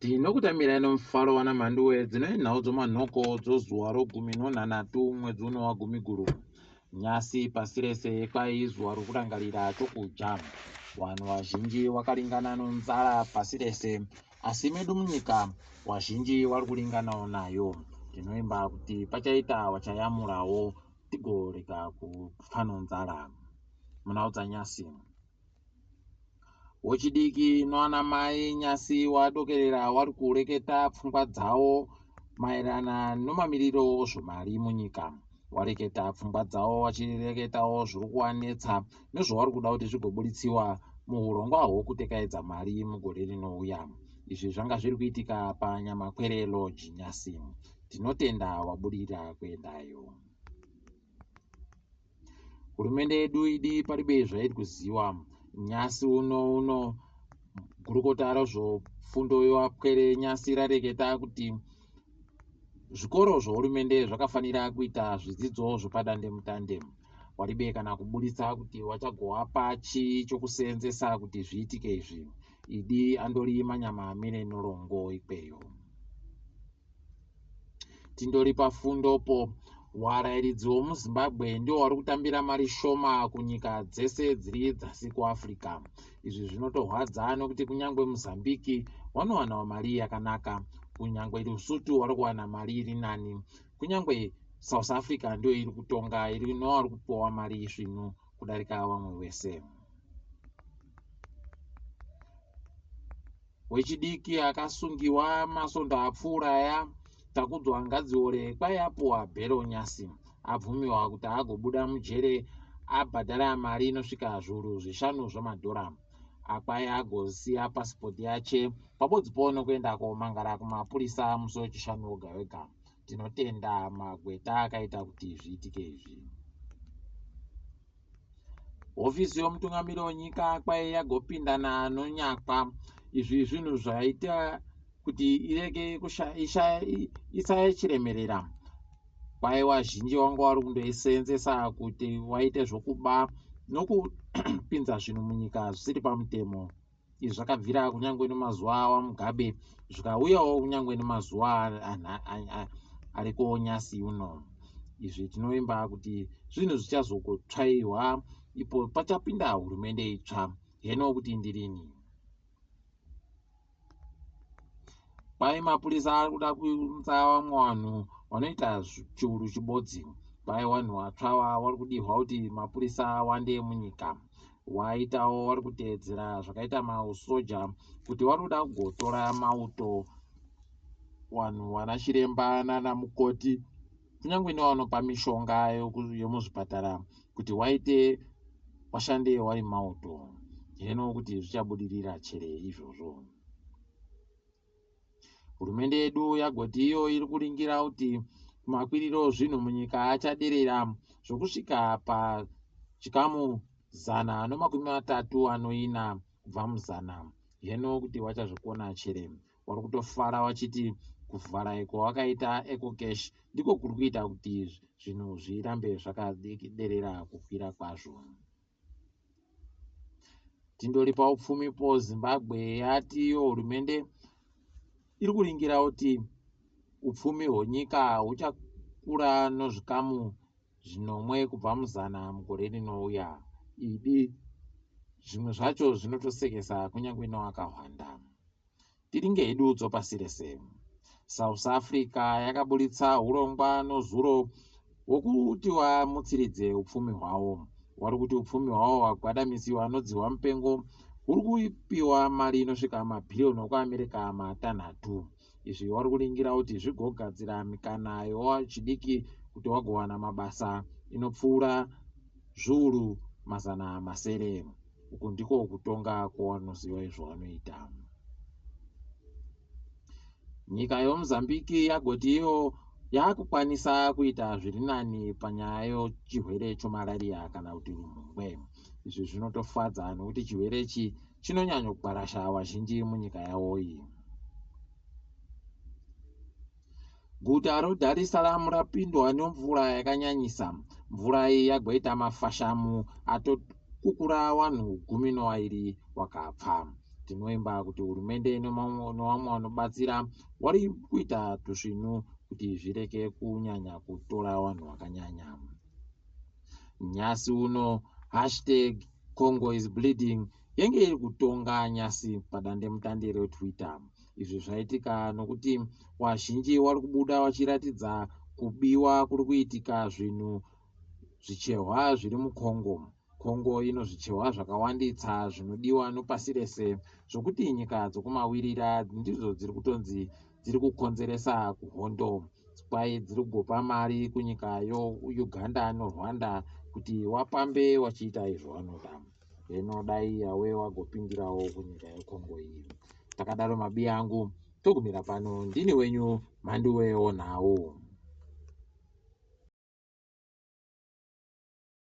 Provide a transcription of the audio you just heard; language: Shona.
Tinokutamirai nomufaro vana Mhanduwe dzino inhau dzomanhoko dzozuva rogumi nonhanhatu mwedzi uno waGumiguru. Nyasi pasi rese kwai izuva rokurangarira chokudya. Vanhu vazhinji wakaringana nonzara pasi rese asi medu munyika wazhinji wari kuringanawo nayo. Tinoimba kuti pachaita wachayamurawo tigorega kufa nonzara. Munhau dzanyasi. Wechidiki noanamai nyasi wadokerera wari kureketa pfungwa dzawo maererana nomamiriro ozvemari munyika. Wareketa pfungwa dzawo wachireketawo zviri kuwanetsa nezvawari kuda kuti zvigoburitsiwa muhurongwa hwokutekaidza mari mugore rinouya. Izvi zvanga zviri kuitika paNyamakwere Lodge nyasi. Tinotenda waburira kuendayo. Hurumende yedu idi paribe zvairi kuziwa. Nyasi uno uno gurukota rezvofundo yoapwere nyasi rareketa kuti zvikoro zvohurumende zvakafanira kuita zvidzidzo zvepadandemutande. Waribe kana kuburitsa kuti wachagowapa chii chokuseenzesa kuti zviitike izvi. Idi andori manyama amire norongo ikweyo. Tindori pafundopo, warairidzi womuZimbabwe ndiwo wari kutambira mari shoma kunyika dzese dziri dzasi kuAfrica. Izvi zvinotorwadza nokuti kunyangwe Mozambique wanowanawo mari yakanaka, kunyangwe Lesotho wari kuwana mari iri nani, kunyangwe South Africa ndiyo iri kutonga iri nowari kupiwa mari svinu kudarika vamwe wese. Wechidiki akasungiwa masvondo apfuura aya, Takudzwa Ngadziore, kwai apuwa bhero nyasi. Abvumiwa kuti agobuda mujere abhadhara mari inosvika zviuru zvishanu zvemadhora. Akwai agosiya pasipoti yache pabodzipo nokuenda komangara kumapurisa musi weChishanu wega wega. Tinotenda magweta akaita kuti zviitike izvi. Hofisi yomutungamiri wenyika kwai yagopindana nonyakwa. Izvi zvinhu zvaita kuti irege isaye chiremerera. Kwai wazhinji wanga wari kundoiseenzesa kuti waite zvokuba nokupinza zvinhu munyika zvisiri pamutemo. Izvi zvakabvira kunyangwe nemazuva awaMugabe zvikauyawo kunyangwe nemazuva ariko nyasi uno. Izvi tinovimba kuti zvinhu zvichazogotsvaiwa ipo pachapinda hurumende itsva heno kuti ndirini. Kwai mapurisa ari kuda kuunza vamwe vanhu vanoita chiuru chibodzi. Kwai vanhu vatsva vari kudihwa kuti mapurisa awande munyika. Waitawo vari kuteedzera zvakaita masoja kuti vari kuda kugotora mauto vanhu vana chiremba nana mukoti kunyange nevanopa mishonga yemuzvipatara kuti waite washande wari mauto. Heno kuti zvichabudirira chere izvozvo. Hurumende yedu yagoti iyo iri kuringira kuti makwiriro zvinhu munyika achaderera zvokusvika pachikamu 134 kubva muzana. Heno kuti wachazvikona chere. Wari kutofara wachiti kuvhara kwawakaita EcoCash ndiko kuri kuita kuti zvinhu zvirambe zvakaderera kukwira kwazvo. Tindori paupfumipo Zimbabwe yati iyo hurumende iri kuringira kuti upfumi hwenyika huchakura nozvikamu zvinomwe kubva muzana mugore rinouya. Idi zvimwe zvacho zvinotosekesa kunyange newakahwanda. Tiringe hedu dzopasi rese. South Africa yakaburitsa hurongwa nozuro hwokuti wamutsiridze upfumi hwawo. Wari kuti upfumi hwawo hwagwadamisiwa nodzihwa mupengo huri kupiwa mari inosvika mabhiriyoni okuAmerica matanhatu. Izvi wari kuringira kuti zvigogadzira mikana yowachidiki kuti wagowana mabasa inopfuura zviuru 600. Uku ndiko kutonga kwawanoziva izvo wanoita. Nyika yoMozambique yagoti iyo yakukwanisa kuita zviri nani panyaya yochirwere chomalaria kana kuti rumhungwe. Izvi zvinotofadza nokuti chirwere ichi chinonyanyogwarasha vazhinji munyika yavo iyi. Guta roDar es Salaam rapindwa nemvura yakanyanyisa. Mvura iyi yagoita mafashamu atokukura vanhu 12 wakapfa. Tinoimba kuti hurumende nevamwe vanobatsira wari kuita tusvinu kuti zvireke kunyanya kutora vanhu vakanyanya. Nyasi uno hashtag Congo is bleeding yenge iri kutonga nyasi padandemutande reTwitter. Izvi zvaitika nokuti wazhinji wari kubuda wachiratidza kubiwa kuri kuitika zvinhu zvichehwa zviri muCongo. Congo ino zvichehwa zvakawanditsa zvinodiwa nopasi rese zvokuti nyika dzokumawirira ndidzo dziri kutonzi dziri kukonzeresa kuhondo. Kwai dziri kugopa mari kunyika yoUganda noRwanda kuti wapambe wachiita izvo vanoda. Heno dai yawe wagopindirawo kunyika yeCongo iyi. Takadaro mabiya angu togumira pano ndini wenyu Mhanduwe wonhau.